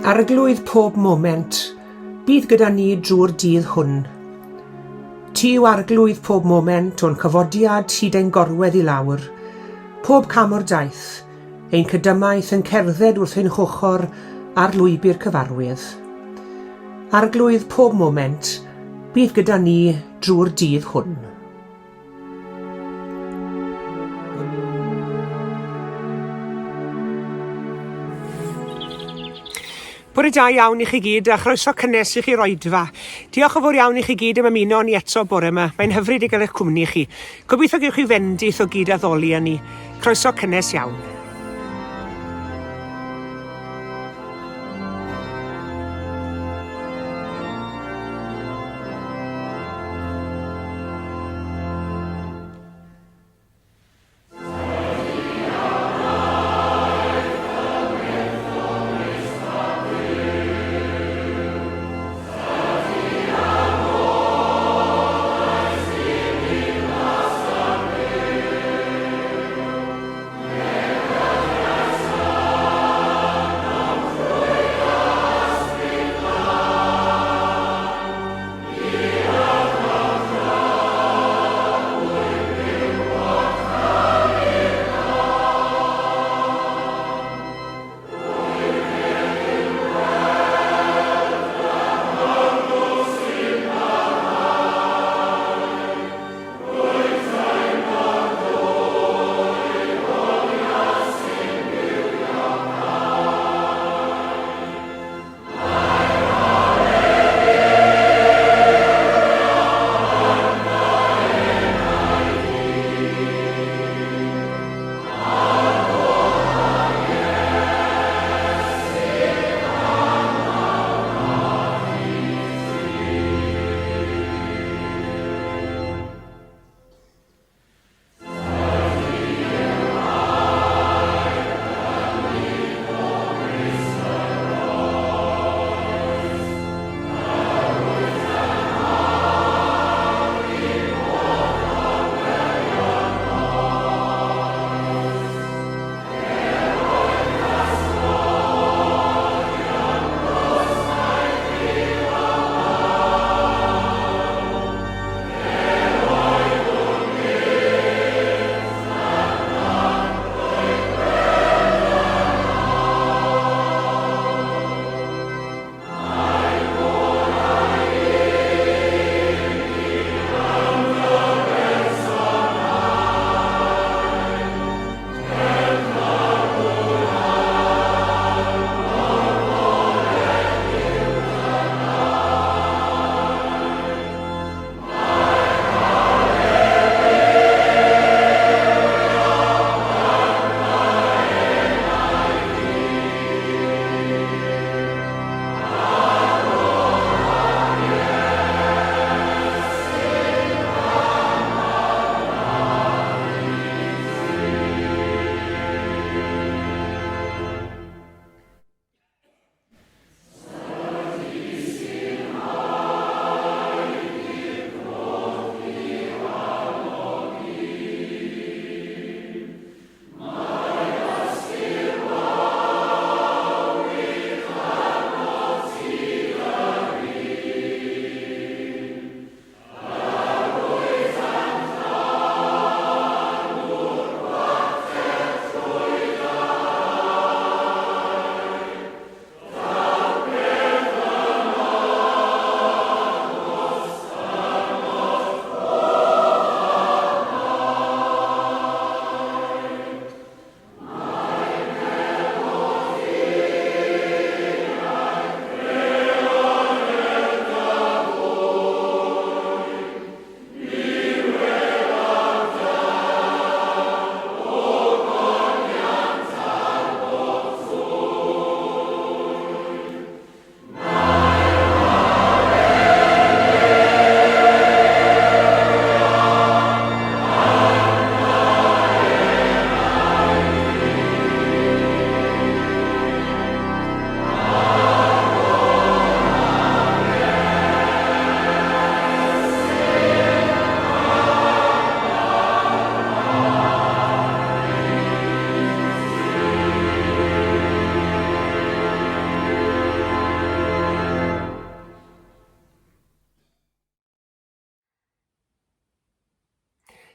Arglwydd pob moment, bydd gyda ni drwy'r dydd hwn. Ti yw Arglwydd pob moment o'n cyfodiad hyd ein gorwedd i lawr, pob cam o'r daith, ein cydymaith yn cerdded wrth ein hochr ar lwybr cyfarwydd. Arglwydd pob moment, bydd gyda ni drwy'r dydd hwn. Bore da iawn i chi gyd a chroeso cynnes i chi'r oedfa. Diolch yn fawr iawn i chi gyd am ymuno ni eto bore yma. Mae'n hyfryd i gael eich cwmni chi. Gobeithio gewch chi fendith o gyd addoli â ni. Croeso cynnes iawn.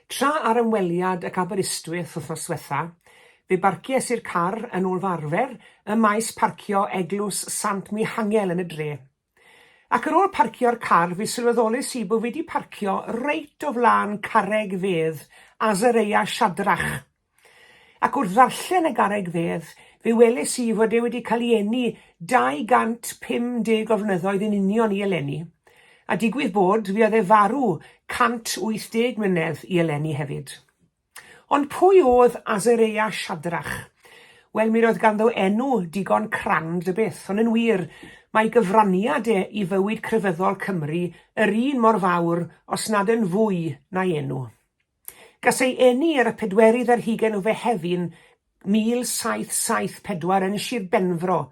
Tra ar ymweliad ac Aberystwyth wythnos dwetha, fe barcies i'r car yn ôl fy arfer ym maes parcio Eglwys Sant Mihangel yn y dre. Ac ar ôl parcio'r car fe sylweddoles i bo fi 'di parcio reit o flaen carreg fedd Azareia Shadrach. Ac wrth ddarllen y garreg fedd, fe weles i fod e wedi cael ei eni 250 o flynyddoedd yn union i eleni. A digwydd bod, fuodd e farw 180 mlynedd i eleni hefyd. Ond pwy oedd Azareia Shadrach? Wel, mi roedd ganddo enw digon crand y byth, ond yn wir, mae gyfraniad e i fywyd crefyddol Cymru yr un mor fawr, os nad yn fwy, na'i enw. Gas ei eni ar y pedwerydd ar hugain o Fehefin 1774 yn Sir Benfro,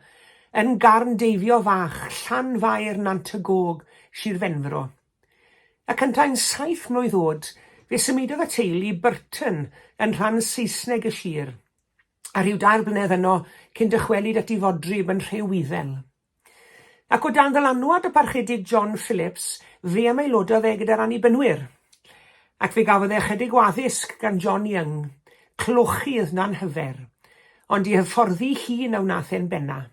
yn Garn Deifio Fach, Llanfair Nant y Gog, Sir Fenfro. Ac yntau'n saith mlwydd oed, fe symudodd y teulu i Burton yn rhan Saesneg y sir, a rhyw dair blynedd yno cyn dychwelyd at ei fodryb yn Nhrewyddel. Ac o dan ddylanwad y Parchedig John Phillips, fe ymaelododd e gyda'r Annibynwyr. Ac fe gafodd e ychydig o addysg gan John Young, clochydd na'n hyfer, ond i hyfforddi hun a wnaeth e'n benna.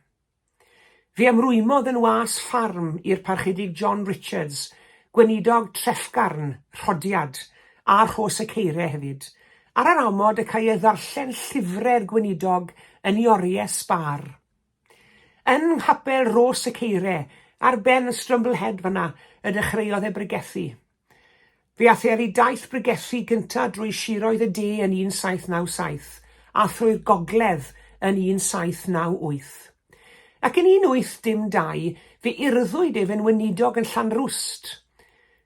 Fe ymrwymodd yn was ffarm i'r Parchedig John Richards, gweinidog Trefgarn, Rhodiad, a Rhos y Ceire hefyd, ar yr amod y cae e ddarllen llyfre'r gweinidog yn ei oriau sbâr. Yng nghapel Rhos y Ceire, ar ben Strumble Head fan'na, y dechreuodd e bregethu. Fe ath e ar ei daith bregethu gynta drwy siroedd y de yn 1797, a thrwy'r gogledd yn 1798. Ac yn 1802, fe urddwyd ef yn weinidog yn Llanrwst.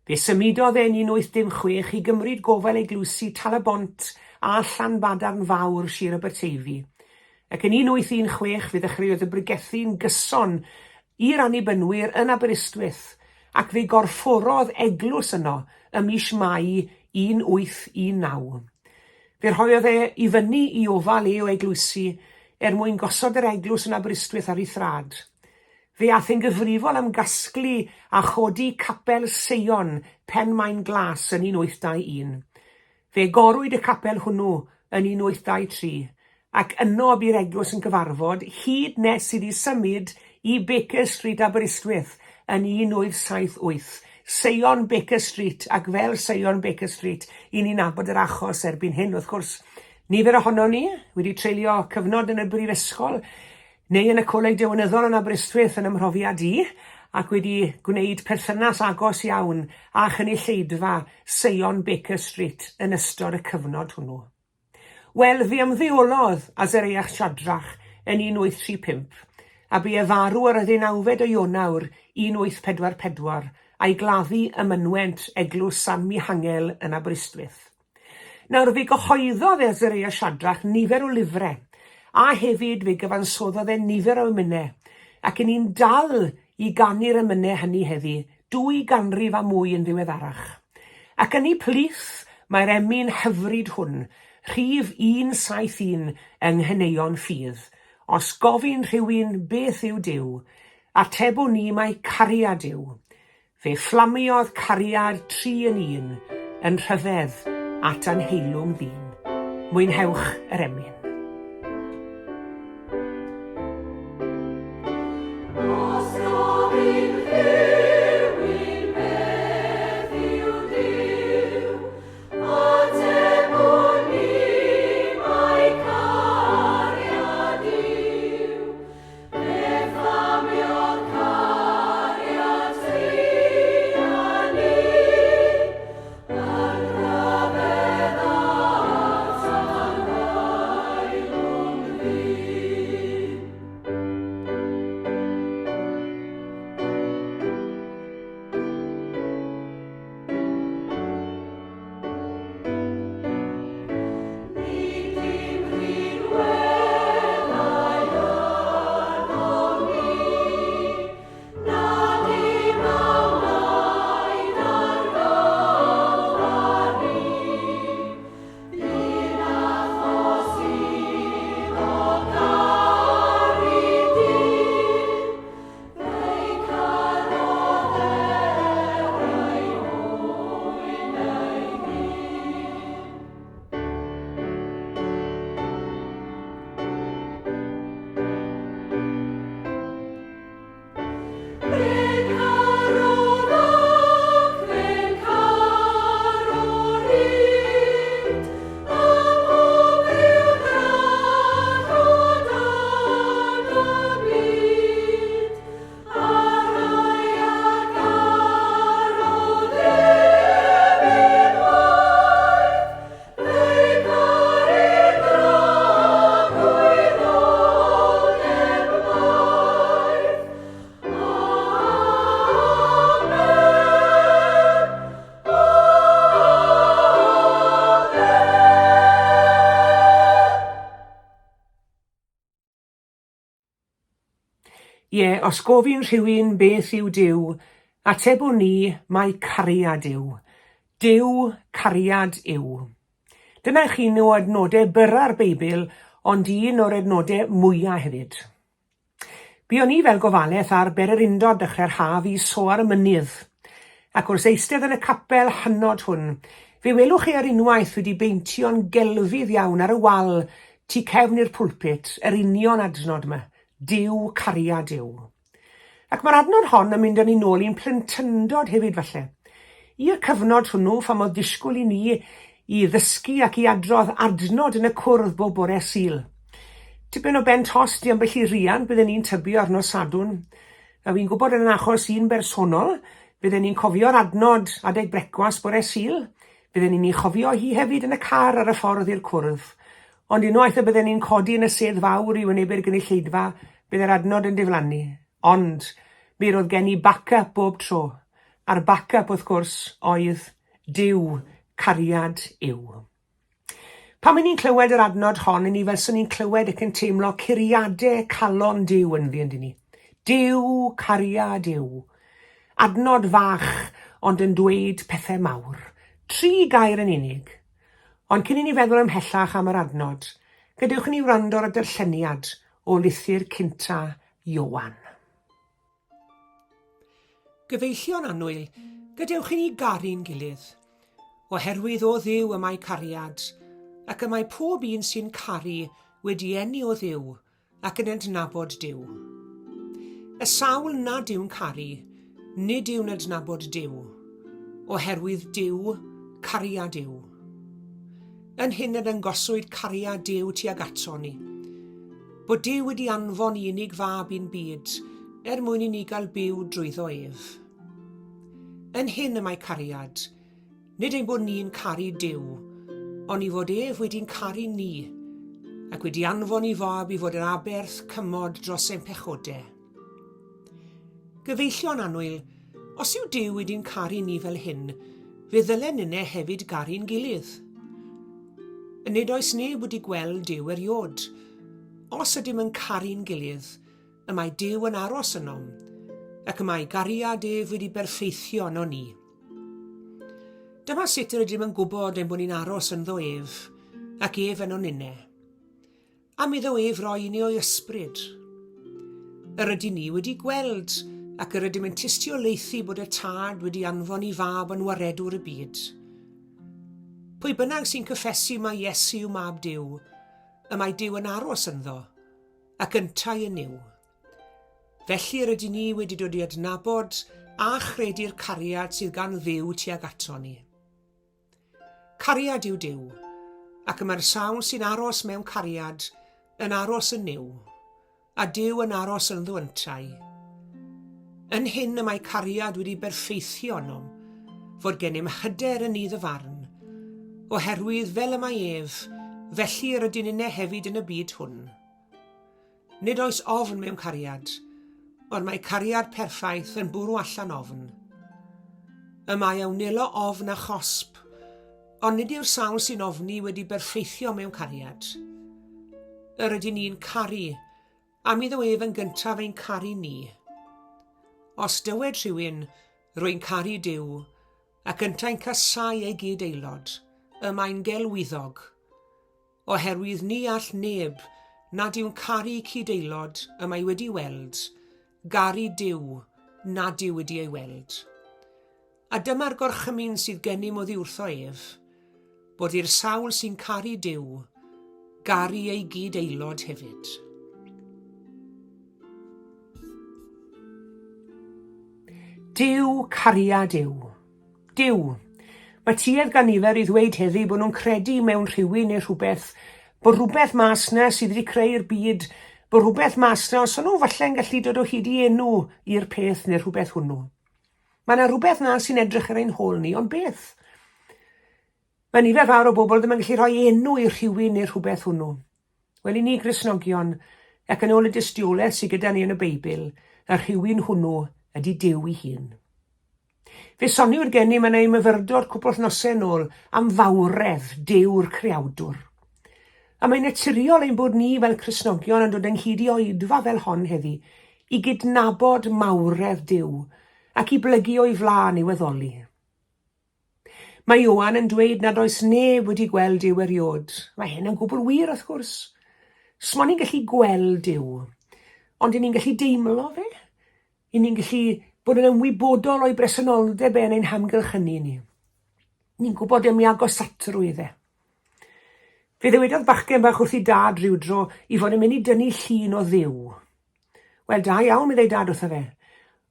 Fe symudodd e yn 1806 i gymryd gofal eglwysi Tal-y-bont a Llanbadarn Fawr, Sir Aberteifi, ac yn 1816 fe ddechreuodd y bregethu'n gyson i'r Annibynwyr yn Aberystwyth, ac fe gorfforodd eglwys yno ym mis Mai 1819. Fe rhoiodd e i fyny i ofal e o eglwysi er mwyn gosod yr eglwys yn Aberystwyth ar ei thrad. Fe ath e'n gyfrifol am gasglu a chodi Capel Seion, Pen Maen Glas yn 1821. Fe agorwyd y capel hwnnw yn 1823, ac yno y bu'r eglwys yn cyfarfod hyd nes iddi symud i Baker Street, Aberystwyth yn 1878. Seion Baker Street, ac fel Seion Baker Street, i ni'n nabod yr achos erbyn hyn, wrth gwrs. Nifer ohonon ni wedi treulio cyfnod yn y brifysgol, neu yn y Coleg Dewinyddol yn Aberystwyth yn 'y mhrofiad i, ac wedi gwneud perthynas agos iawn â chynulleidfa Seion Baker Street yn ystod y cyfnod hwnnw. Wel, fe ymddeolodd Azareiah Shadrach yn 1835, a bu e farw ar y ddeunawfed o Ionawr 1844, a'i gladdu ym mynwent Eglwys San Mihangel yn Aberystwyth. Nawr, fe gyhoeddodd Azareia Shadrach nifer o lyfrau, a hefyd fe gyfansoddodd e nifer o emynau, ac 'yn ni'n dal i ganu'r emynau hynny heddi, dwy ganrif a mwy yn ddiweddarach. Ac yn eu plith mae'r emyn hyfryd hwn, rhif 171 yng Nghaneuon Ffydd, Os gofyn rhywun beth yw Duw, atebwn ni mai cariad yw. Fe fflamiodd cariad tri yn un yn rhyfedd at anheilwng ddyn. Mwynhewch yr emyn. Os gofyn rhywun beth yw Duw, atebwn ni mai cariad yw. Beth am your cariad truan ni, yn rhyfedd at anheilwng ddyn. Ie, os gofyn rhywun beth yw Duw, atebwn ni mai cariad yw. Duw, cariad yw. Dyna i chi un o adnodau byrra'r Beibl, ond un o'r adnodau mwya hefyd. Buon ni fel gofalaeth ar bererindod dechrau'r haf i Soar y Mynydd, ac wrth eistedd yn y capel hynod hwn, fe welwch chi ar unwaith wedi beintio'n gelfydd iawn ar y wal tu cefn i'r pulpit yr union adnod 'ma, Duw cariad yw. Ac mae'r adnod hon yn mynd â ni nôl i'n plentyndod hefyd falle. I'r cyfnod hwnnw pham oedd disgwyl i ni i ddysgu ac i adrodd adnod yn y cwrdd bob bore Sul. Tipyn o ben tost i ambell i riant bydden ni'n tybio ar nos Sadwrn. A fi'n gwybod yn achos un bersonol, bydden ni'n cofio'r adnod adeg brecwast bore Sul, bydden ni'n ei chofio hi hefyd yn y car ar y ffordd i'r cwrdd. Ond unwaith y bydden ni'n codi yn y sedd fawr i wynebu'r gynulleidfa, bydde'r adnod yn diflannu. Ond, mi roedd gen i back-up bob tro. A'r back-up, wrth gwrs, oedd Duw, cariad yw. Pan 'y ni'n clywed yr adnod hon, 'y ni fel 'swn ni'n clywed ac yn teimlo curiadau calon Duw ynddi, yndyn ni? Duw, cariad yw. Adnod fach, ond yn dweud pethau mawr. Tri gair yn unig. Ond cyn i ni feddwl ymhellach am yr adnod, gadewch i ni wrando ar y darlleniad o lythyr cynta Ioan. Gyfeillion annwyl, gadewch i ni garu'n gilydd. Oherwydd o Dduw y mae cariad, ac y mae pob un sy'n caru wedi eni o Dduw, ac yn adnabod Duw. Y sawl nad yw'n caru, nid yw'n adnabod Duw, oherwydd Duw, cariad yw. Yn hyn y dangoswyd cariad Duw tuag ato ni, bod Duw wedi anfon i unig fab i'n byd er mwyn i ni gael byw drwyddo ef. Yn hyn y mae cariad, Nid ein bod ni'n caru Duw, ond i fod ef wedi'n caru ni, ac wedi anfon i fab i fod yn aberth cymod dros ein pechodau. Gyfeillion annwyl, os yw Duw wedi'n caru ni fel hyn, fe ddylen ninne hefyd garu'n gilydd. Nid oes neb wedi gweld Duw eriod. Os ydym yn caru'n gilydd, y mae Duw yn aros ynom, ac y mae gariad ef wedi berffeithio yno ni. Dyma sut yr ydym yn gwybod ein bod ni'n aros ynddo ef, ac ef yno ninne. Am iddo ef roi i ni o'i ysbryd. Yr ydyn ni wedi gweld ac yr ydym yn tystiolaethu bod y Tad wedi anfon i fab yn waredwr y byd. Pwy bynnag sy'n cyffesu mai Iesu yw mab Duw, y mae Duw yn aros ynddo, ac yntau yn Nuw. Felly yr ydyn ni wedi dod i adnabod a chredu'r cariad sydd gan Dduw tuag ato ni. Cariad yw Duw, ac y mae'r sawl sy'n aros mewn cariad yn aros yn Nuw, a Duw yn aros ynddo yntau. Yn hyn y mae cariad wedi berffeithio ynom, fod gennym hyder yn nydd y farn, oherwydd fel y mae ef, felly yr ydyn ninne hefyd yn y byd hwn. Nid oes ofn mewn cariad, ond mae cariad perffaith yn bwrw allan ofn. Y mae a wnelo ofn a chosb, ond nid yw'r sawl sy'n ofni wedi berffeithio mewn cariad. Yr ydyn ni'n caru, am iddo ef yn gyntaf ein caru ni. Os dywed rhywun, rwy'n caru Duw, ac yntau'n casáu ei gyd-aelod, y mae'n gelwyddog. Oherwydd ni all neb nad yw'n caru cyd-aelod y mae wedi weld, garu Duw nad yw wedi ei weld. A dyma'r gorchymyn sydd gennym oddi wrtho ef, bod i'r sawl sy'n caru Duw, garu ei gyd-aelod hefyd. Duw cariad yw. Duw. Mae tuedd gan nifer i ddweud heddi bod nhw'n credu mewn rhywun neu rhywbeth, bod rhywbeth mas 'na sydd wedi creu'r byd, bod rhywbeth mas 'na os o'n nhw falle'n gallu dod o hyd i enw i'r peth neu'r rhywbeth hwnnw. Mae yna rhywbeth 'na sy'n edrych ar ein hôl ni, ond beth? Mae nifer fawr o bobl ddim yn gallu rhoi enw i rhywun neu'r rhywbeth hwnnw. Wel, i ni Gristnogion, ac yn ôl y dystiolaeth sydd gyda ni yn y Beibl, y rhywun hwnnw ydy Duw ei hun. Fe soniwyd gennym yn ein myfyrdod cwpl wythnosau yn ôl am fawredd Duw'r Creawdwr. A mae'n naturiol ein bod ni fel Cristnogion yn dod ynghyd i oedfa fel hon heddi, i gydnabod mawredd Duw ac i blygu o'i flaen i'w addoli. Mae Ioan yn dweud nad oes neb wedi gweld Duw eriod. Mae hyn yn gwbl wir, wrth gwrs. Smo ni'n gallu gweld Duw, ond i ni'n gallu deimlo fe. I ni'n gallu bod yn ymwybodol o'i bresenoldeb e yn ein hamgylchynu ni. Ni'n gwybod am ei agosatrwydd e. Fe ddywedodd bachgen bach wrth ei dad rhywdro i fod yn mynd i dynnu llun o Dduw. Wel, da iawn, meddai dad wrtho fe.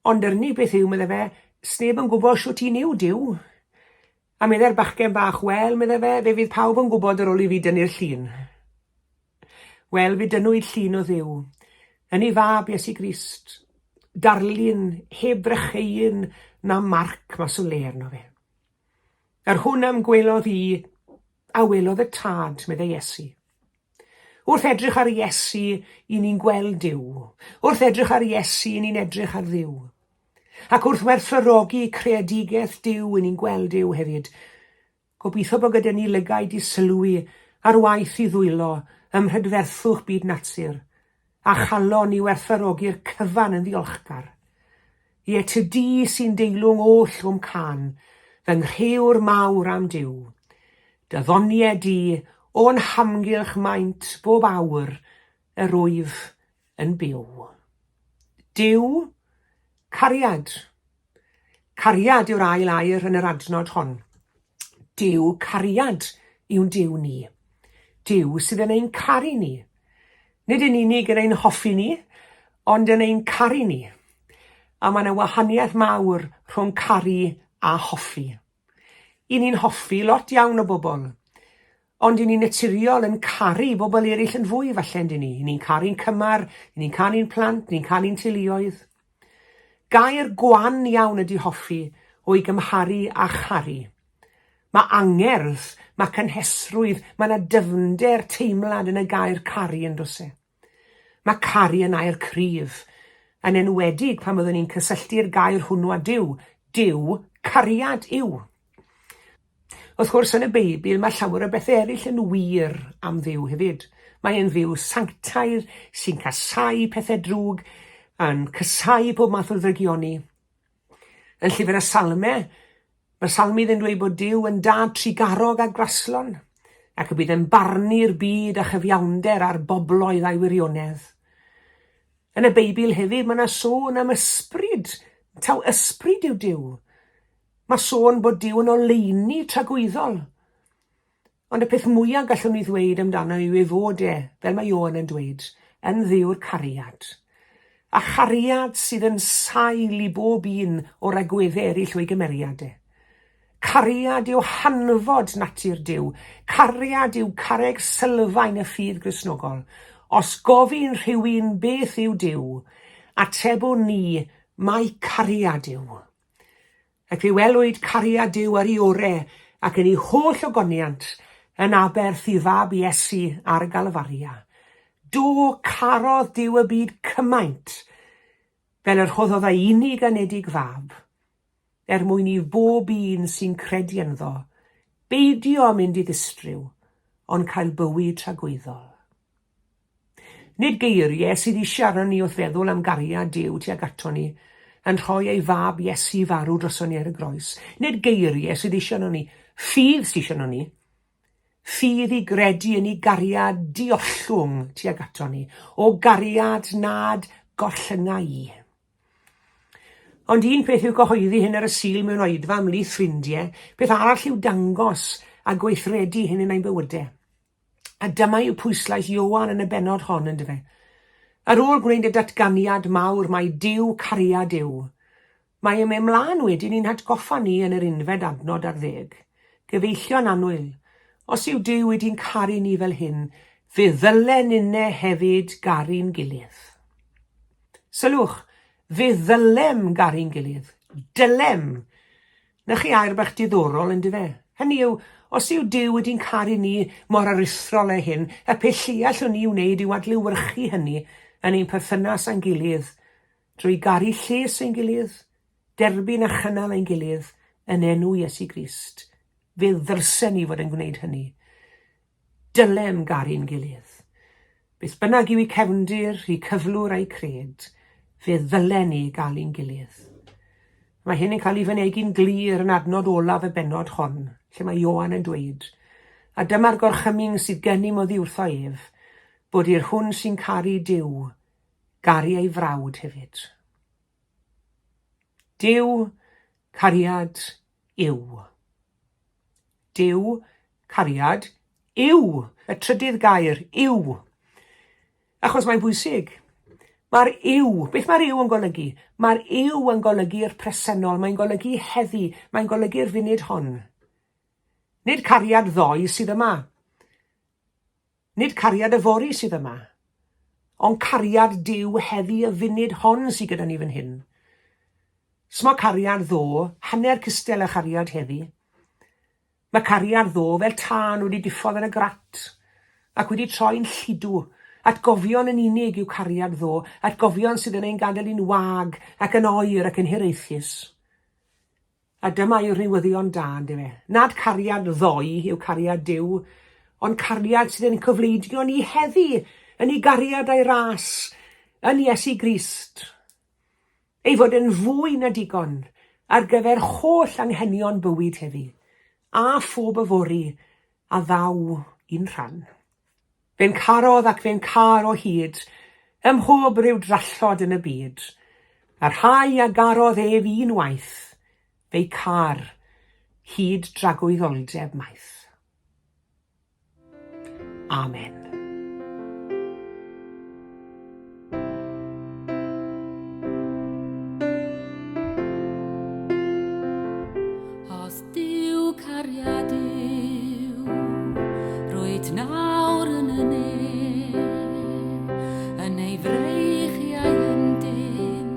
Ond yr unig beth yw, medde fe, sneb yn gwybod shwt un yw Duw. A meddai'r bachgen bach, wel, medde fe, fe fydd pawb yn gwybod ar ôl i fi dynnu'r llun. Wel, fe dynnwyd llun o Dduw, yn ei fab Iesu Grist, darlun heb frycheuyn na marc mas o le arno fe. Yr hwn a'm gwelodd i, a welodd y Tad, meddai Iesu. Wrth edrych ar Iesu, i ni'n gweld Duw. Wrth edrych ar Iesu, i ni'n edrych ar Dduw. Ac wrth werthfawrogi creadigaeth Duw, i ni'n gweld Duw hefyd. Gobeithio bod gyda ni lygaid i sylwi ar waith i ddwylo ym mhrydferthwch byd natur, a chalon i werthfawrogi'r cyfan yn ddiolchgar. Ie, ty di sy'n deilwng oll o'm cân, fy nghrëwr mawr a'm Duw. Dy ddoniau di o'n hamgylch maent bob awr yr wyf yn byw. Duw, cariad. Cariad yw'r ail air yn yr adnod hon. Duw cariad yw'n Duw ni. Duw sydd yn ein caru ni. Nid yn unig yn ein hoffi ni, ond yn ein caru ni. A mae yna wahaniaeth mawr rhwng caru a hoffi. I ni'n hoffi lot iawn o bobl, ond i ni'n naturiol yn caru bobl eraill yn fwy falle, yndyn ni? I ni'n caru'n cymar, i ni'n caru'n plant, ni'n caru'n teuluoedd. Gair gwan iawn ydy hoffi o'i gymharu â charu. Mae angerdd, mae cynhesrwydd, mae yna dyfnder teimlad yn y gair caru yn does e? Mae caru yn air cryf, yn enwedig pan byddwn ni'n cysylltu'r gair hwnnw â Duw. Duw, cariad yw. Wrth gwrs, yn y Beibl mae llawer o bethau eraill yn wir am Dduw hefyd. Mae e'n Dduw sanctaidd sy'n casáu pethau drwg, yn casáu pob math o ddrygioni. Yn llyfr y Salmau, mae'r salmydd yn dweud bod Duw yn dad trugarog a graslon, ac y bydd yn barnu'r byd a chyfiawnder ar bobloedd a'i wirionedd. Yn y Beibl hefyd mae yna sôn am ysbryd, taw ysbryd yw Duw. Mae sôn bod Duw yn oleuni tragwyddol. Ond y peth mwyaf gallwn ni ddweud amdano yw ei fod e, fel mae Ioan yn dweud, yn Dduw'r cariad. A chariad sydd yn sail i bob un o'r agweddau eraill o'i gymeriad e. Cariad yw hanfod natur Duw. Cariad yw carreg sylfaen y ffydd Gristnogol. Os gofyn rhywun beth yw Duw, atebwn ni mai cariad yw. Ac fe welwyd cariad Duw ar ei ore ac yn ei holl ogoniant yn aberth i fab Iesu ar Galfaria. Do, carodd Duw y byd cymaint, fel y rhoddodd ei unig anedig fab, er mwyn i bob un sy'n credu ynddo beidio â mynd i ddistryw, ond cael bywyd tragwyddol. Nid geiriau sydd eisiau arnon ni wrth feddwl am gariad Duw tuag aton ni, yn rhoi ei fab Iesu i farw droson ni ar y groes. Nid geiriau sydd eisiau arnon ni, ffydd sydd eisiau arnon ni. Ffydd i gredu yn ei gariad diollwng tuag aton ni, o gariad nad gollynga i. Ond un peth yw cyhoeddi hyn ar y Sul mewn oedfa ymhlith ffrindiau, peth arall yw dangos a gweithredu hyn yn ein bywydau. A dyma yw pwyslais Ioan yn y bennod hon, yndyfe? Ar ôl gwneud y datganiad mawr mai Duw cariad yw, mae e'n mynd mlaen wedyn i'n hatgoffa ni yn yr unfed adnod ar ddeg. Gyfeillion annwyl, os yw Duw wedi'n caru ni fel hyn, fe ddylen ninne hefyd garu'n gilydd. Sylwch, fe ddylem garu'n gilydd. Dylem! 'Na chi air bach diddorol, yn dyfe? Hynny yw, os yw Duw wedi'n caru ni mor aruthrol â hyn, y peth lleia allwn ni wneud yw adlewyrchu hynny yn ein perthynas â'n gilydd, drwy garu lles ein gilydd, derbyn a chynnal ein gilydd yn enw Iesu Grist. Fe ddylsen ni fod yn gwneud hynny. Dylem garu'n gilydd. Beth bynnag yw eu cefndir, eu cyflwr a'u cred, Fe ddylen ni gael ein gilydd. Mae hyn yn cael ei fynegi'n glir yn adnod olaf y bennod hon, lle mae Ioan yn dweud, A dyma'r gorchymyn sydd gennym oddi wrtho ef, bod i'r hwn sy'n caru Duw, garu ei frawd hefyd. Duw, cariad, yw. Duw, cariad, yw. Y trydydd gair, yw. Achos mae'n bwysig. Mae'r yw, beth mae'r yw yn golygu? Mae'r yw yn golygu'r presennol, mae'n golygu heddi, mae'n golygu'r funud hon. Nid cariad ddoe sydd yma. Nid cariad yfory sydd yma. Ond cariad Duw heddi y funud hon sydd gyda ni fan hyn. Smo cariad ddo, hanner cystel a chariad heddi. Mae cariad ddo fel tân wedi diffodd yn y grat, ac wedi troi'n lludw. Atgofion yn unig yw cariad ddo, atgofion sydd yn ein gadael ni'n wag ac yn oer ac yn hiraethus. A dyma yw'r newyddion da, yndyfe? Nad cariad ddoe yw cariad Duw, ond cariad sydd yn cyfleidio ni heddi yn ei gariad a'i ras yn Iesu Grist. Ei fod yn fwy na digon ar gyfer holl anghenion bywyd heddi, a phob yfory a ddaw i'n rhan. Fe'n carodd ac fe'n câr o hyd ym mhob rhyw drallod yn y byd, a'r rhai a garodd ef un waith, fe'i câr hyd dragwyddoldeb maith. Amen. Os Duw cariad yw, rwyt nawr yn y ne, yn ei freichiau yn dyn,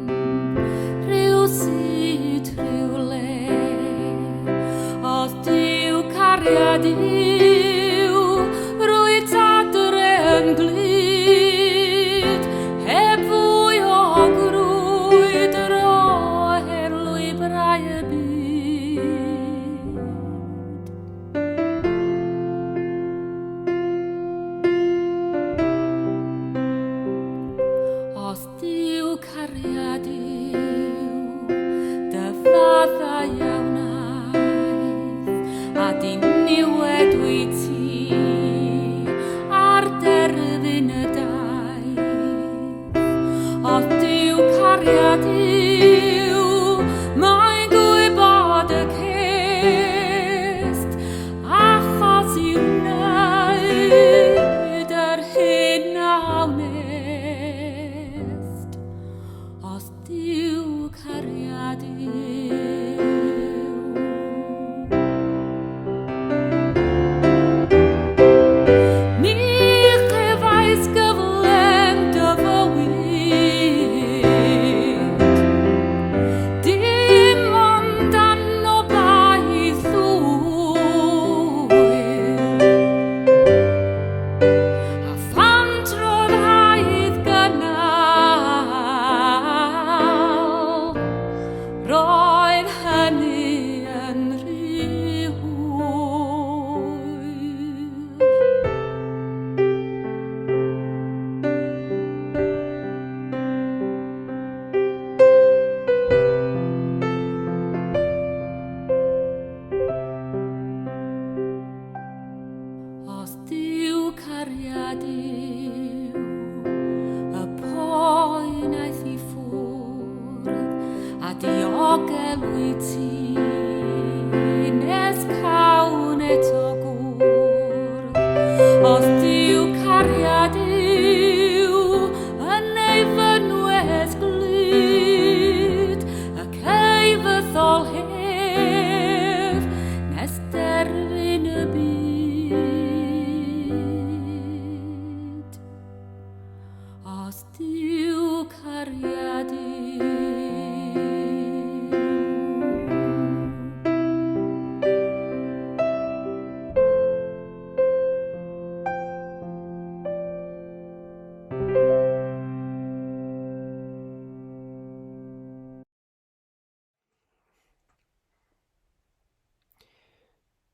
rhyw sut, rhyw le. Os Duw cariad yw, rwyt adre yn glyd, heb fwy o grwydr o hen lwybrau y byd. Os Duw cariad yw, dy fathau a wnaeth, a diniwed wyt ti ar derfyn y daith. Os Duw cariad yw, mae'n gwybod y cest, achos i wneud yr hyn a wnest. Os Duw cariad yw. Ni chefais gyfle yn dy fywyd, dim ond anobaith llwyr. A phan trodd rhaid gynnal, roedd hynny yn rhy hwyr. Os Duw cariad yw, y poen aeth i ffwrdd, a diogel wyt ti, nes cawn eto gwrdd. Os Duw cariad yw, yn ei fynwes glyd, y cei fythol hef, nes derfyn y byd. Os Duw cariad yw.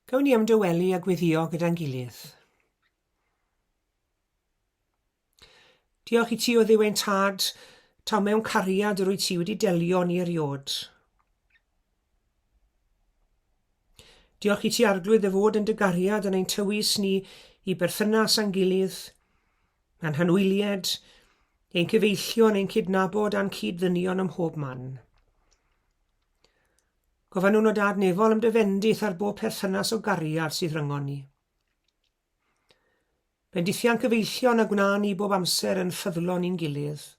Gawn ni ymdawelu a gweddio gyda'n gilydd. Diolch i ti o Dduw ein Tad Taw mewn cariad yr wyt ti wedi delio ni eriod. Diolch i ti Arglwydd dy fod yn dy gariad yn ein tywys ni i berthynas â'n gilydd, a'n hanwylied, ein cyfeillion, ein cydnabod a'n cyd-ddynion ym mhob man. Gofynnwn o Dad Nefol am dy fendith ar bob perthynas o gariad sydd rhyngon ni. Bendithia'n cyfeillion a gwna ni bob amser yn ffyddlon i'n gilydd,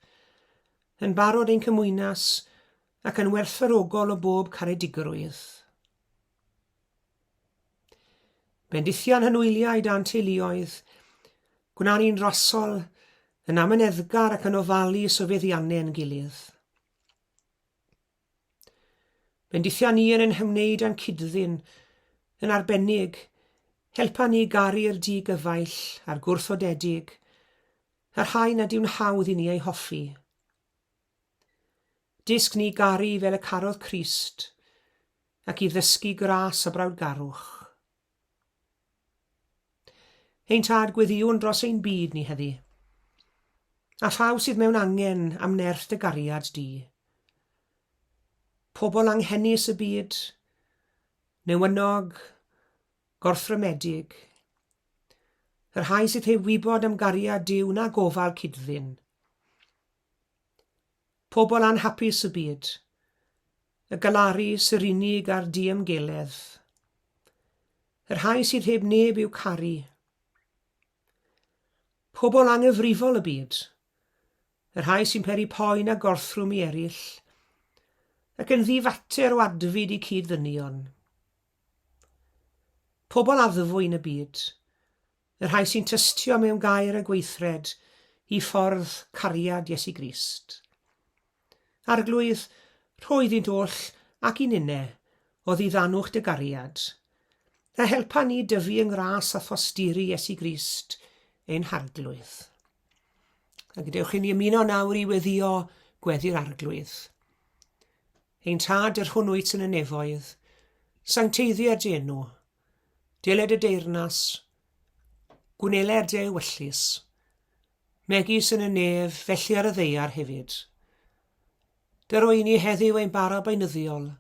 yn barod ein cymwynas ac yn werthfawrogol o bob caredigrwydd. Bendithia'n hanwyliaid a'n teuluoedd, gwna ni'n rasol, yn amyneddgar ac yn ofalus o feddiannau'n gilydd. Bendithia ni yn ein hymwneud â'n cyd-ddyn, yn arbennig, helpa ni garu'r di-gyfaill a'r gwrthodedig, y rhai nad yw'n hawdd i ni eu hoffi. Dysg ni garu fel y carodd Crist, ac i ddysgu gras a brawdgarwch. Ein Tad, gweddïwn dros ein byd ni heddi. A phawb sydd mewn angen am nerth dy gariad di. Pobl anghenus y byd, newynog, gorthrymedig, y rhai sydd heb wybod am gariad Duw na gofal cyd-ddyn. Pobl anhapus y byd, y galarus, yr unig a'r diymgeledd. Y rhai sydd heb neb i'w caru. Pobl anghyfrifol y byd, y rhai sy'n peri poen a gorthrwm i eraill, ac yn ddifater o adfyd i cyd-ddynion. Pobl addfwyn y byd, y rhai sy'n tystio mewn gair a gweithred i ffordd cariad Iesu Grist. Arglwydd, rho iddynt oll ac i ninne o ddiddanwch dy gariad, a helpa ni dyfu yng ngras a thosturi Iesu Grist ein Harglwydd. A gadewch i ni ymuno nawr i weddio gweddi'r Arglwydd. Ein Tad, yr hwn wyt yn y nefoedd, sancteiddier dy enw, Deled y deyrnas, gwneler dy ewyllys, megis yn y nef, felly ar y ddaear hefyd. Dyro i ni heddiw ein bara beunyddiol,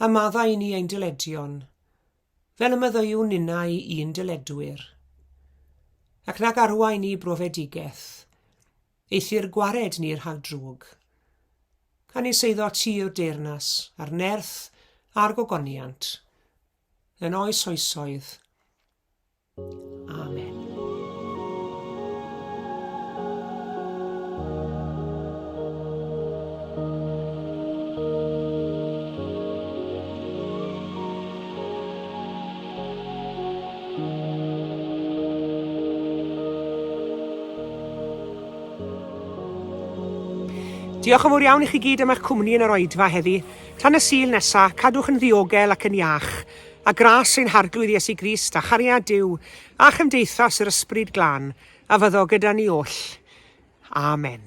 a maddau i ni ein dyledion, fel y maddeuwn ninnau i'n dyledwyr. Ac nag arwain ni brofedigaeth, eithr gwared ni rhag drwg. Canys eiddo ti yw'r deyrnas, a'r nerth, a'r gogoniant, yn oes oesoedd. Amen. Diolch yn fawr iawn i chi gyd am eich cwmni yn yr oedfa heddi. Tan y Sul nesa, cadwch yn ddiogel ac yn iach, a gras ein Harglwydd Iesu Grist a chariad Duw a chymdeithas yr Ysbryd Glân a fyddo gyda ni oll. Amen.